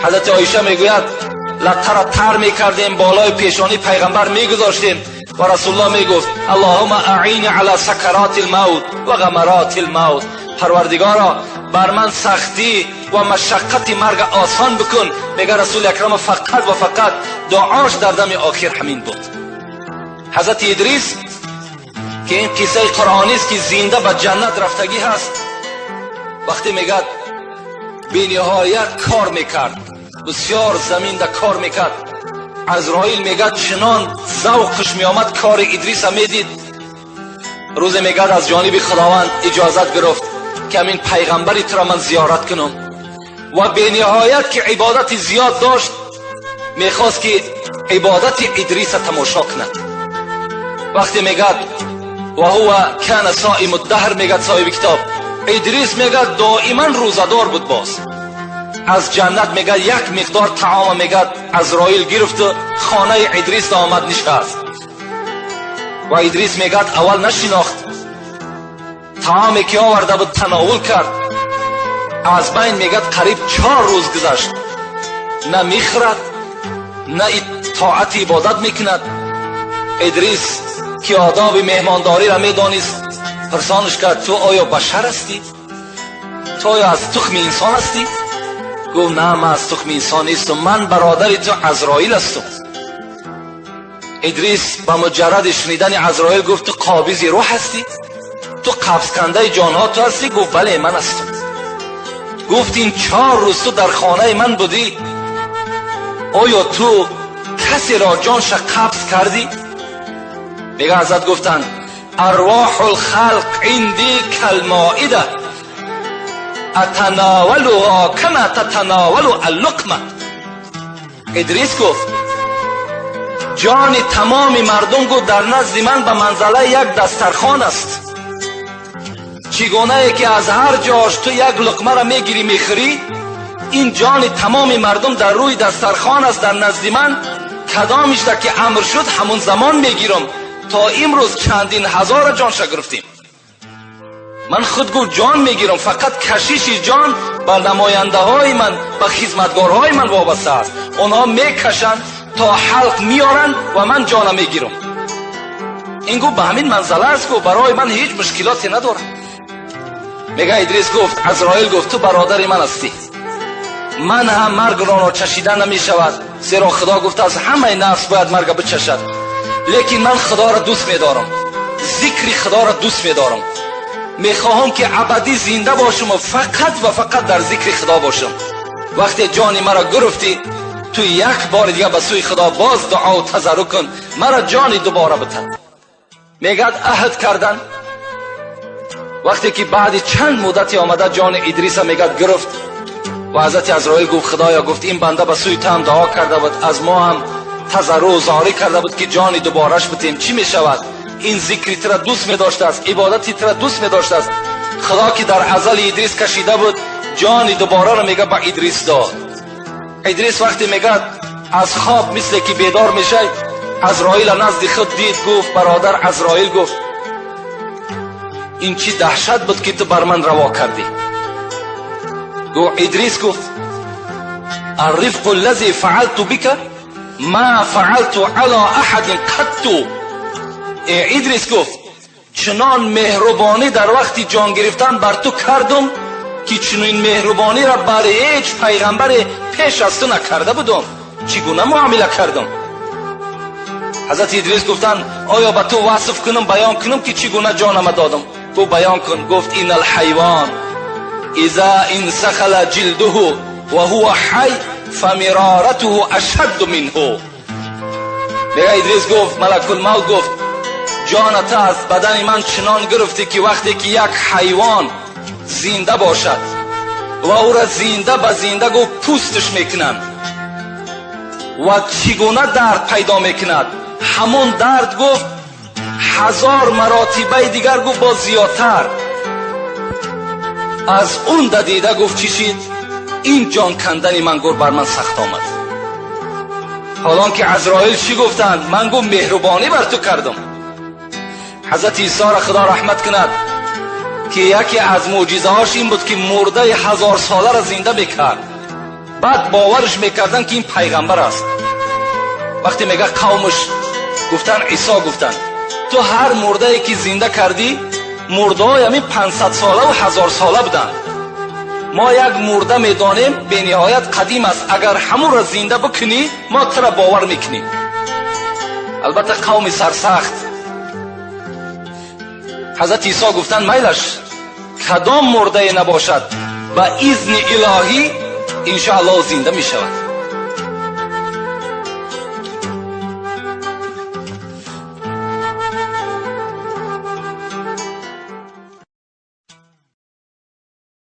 ҳазрати Оиша мегӯяд, латтара тар мекардем, болои пешонии пайғамбар мегузоштем ва Расулуллоҳ мегуфт: Аллоҳумма аъини ала сакаротил мавт ва ғамаротил мавт. Парвардигоро, бар ман сахтӣ ва машаққати марг осон бикун. Мега Расули Акрам фақат ва фақат дуош дар дами охир ҳамин буд. Ҳазрати Идрис, ки ин қиссаи қуръонист, ки зинда ба ҷаннат рафтагӣ ҳаст, вақте мегӯяд, бениҳоят кор мекард, бисёр заминда кор мекард. Азроил, мегӯяд, чунон завқш меомад, кори Идриса медид. Рӯзе, мегӯяд, аз ҷониби Худованд иҷозат гирифт, ки ҳамин пайғамбари туро ман зиёрат кунам. Ва бениҳоят ки ибодати зиёд дошт, мехост, ки ибодати Идриса тамошо кунад. Вақте, мегӯяд, ва ҳува кана соиму даҳр, мегӯяд соҳиби китоб, Идрис, мегӯяд, доиман рӯзадор буд. Боз аз ҷаннат, мегӯяд, як миқдор таома, мегӯяд, Азроил гирифту хонаи Идрис омад, нишаст. Ва Идрис, мегӯяд, аввал нашинохт. Таоме ки оварда буд, тановул кард. Аз байн, мегӯяд, қариб 4 рӯз гузашт, на мехӯрад, на тоати ибодат мекунад. Идрис, ки одоби меҳмондориро медонист, пурсонаш кард: «Ту оё башар ҳастӣ? Ту оё аз тухми инсон ҳастӣ?» Гуфт: «На, ман аз тухми инсон нестам, ман бародари ту Азроил ҳастам». Идрис ба муҷарради шунидани Азроил гуфт: «Ту қобизи рӯҳ ҳастӣ? Ту қабзкандаи ҷонҳо ту ҳастӣ?» Гуфт: «Бале, ман ҳастам». Гуфт: «Ин 4 рӯз ту дар хонаи ман будӣ, оё ту касеро ҷонша қабз кардӣ?» Мега, ҳазрат гуфтанд: «Арвоҳул халқ индӣ калмоида, атанавалуҳо кама татанавалу аллуқма». Идрис гуфт: «Ҷони тамоми мардум, гуфт, дар назди ман ба манзалаи як дастархон аст. Чӣ гунае ки аз ҳар ҷош ту як луқмаро мегирӣ, мехӯрӣ, ин ҷони тамоми мардум дар рӯи дастархон аст дар назди ман. Кадомишда ки амр шуд, ҳамун замон мегирам. То имрӯз чандин ҳазора ҷонша гирифтем. Ман худ, гуфт, ҷон мегирам, фақат кашиши ҷон ба намояндаҳои ман, ба хизматгорҳои ман вобаста аст. Онҳо мекашанд, то ҳалқ меоранд ва ман ҷона мегирам. Ин, гуфт, ба ҳамин манзала аст, гуфт, барои ман ҳеҷ мушкилоте надорад». Мега, Идрис гуфт, Азроил гуфт: «Ту бародари ман ҳастӣ, ман ҳам маргро чашида намешавад, зеро Худо гуфтааст, ҳамаи нафс бояд марга бичашад. Лекин ман Худоро дӯст медорам, зикри Худоро дӯст медорам, мехоҳам, ки абадӣ зинда бошам ва фақат ва фақат дар зикри Худо бошам. Вақте ҷони маро гирифтӣ, ту як бори дига ба сӯи Худо боз дуову тазарруъ кун, маро ҷони дубора битад». Мегӯяд, аҳд кардан. Вақте ки баъди чанд муддате омада, ҷони Идриса, мегӯяд, гирифт ва ҳазрати Азроил гуфт: «Худоё, гуфт, ин банда ба сӯи ту ҳам дуо карда буд, аз мо ҳам тазарруъу зорӣ карда буд, ки ҷони дубораш битем. Чӣ мешавад? Ин зикри тура дӯст медоштааст, ибодати тура дӯст медоштааст». Худо, ки дар азали Идрис кашида буд, ҷони дубораро, мега, ба Идрис дод. Идрис вақте, мегӯяд, аз хоб мисле ки бедор мешавад, Азроила назди худ дид, гуфт: «Бародар Азроил, гуфт, ин чӣ даҳшат буд, ки ту бар ман раво кардӣ?» Идрис гуфт: «Аррифқу аллази фаалту бика ма фаалту ала аҳадин қатту». Идрис гуфт: «Чунон меҳрубонӣ дар вақти ҷон гирифтан бар ту кардум, ки чунин меҳрубониро бар ҳеҷ пайғамбаре пеш аз ту накарда будум. Чӣ гуна муомила кардум?» Ҳазрати Идрис гуфтанд: «Оё ба ту васф кунам, баён кунам, ки чӣ гуна ҷонама додам?» Гуфт: «Баён кун». Гуфт: «Ина алҳайвон иза инсахала ҷилдуҳу ва ҳува ҳай, фамироратуҳу ашадду минҳу». Мега, Идрис гуфт, малакулмавт гуфт: «Ҷоната аз бадани ман чунон гирифтӣ, ки вақте ки як ҳайвон зинда бошад ва ӯра зинда ба зинда, гуфт, пӯстш мекунанд ва чӣ гуна дард пайдо мекунад, ҳамон дард, гуфт, 1000 маротибаи дигар, гуфт, боз зиёдтар аз он дадида, гуфт, чӣ шид, ин ҷон кандани ман, гуфт, бар ман сахт омад». Ҳолон ки Азроил чӣ гуфтанд? «Ман, гуфт, меҳрубонӣ бар ту кардам». Ҳазрати Исоро Худо раҳмат кунад, ки яке аз мӯъҷизаҳош ин буд, ки мурдаи ҳазорсоларо зинда мекард. Баъд боварш мекарданд, ки ин пайғамбар аст. Вақте мега, қавмаш гуфтанд, Исо гуфтанд: «Ту ҳар мурдае ки зинда кардӣ, мурдаҳои ҳамин 500-солаву 1000-сола буданд. Мо як мурда медонем, бениҳоят қадим аст. Агар ҳамонро зинда бикунӣ, мо тура бовар мекунем». Албатта, қавми сарсахт. Ҳазрати Исо гуфтанд: «Майлаш, кадом мурдае набошад, ба изни илоҳӣ, иншоаллоҳ, зинда мешавад».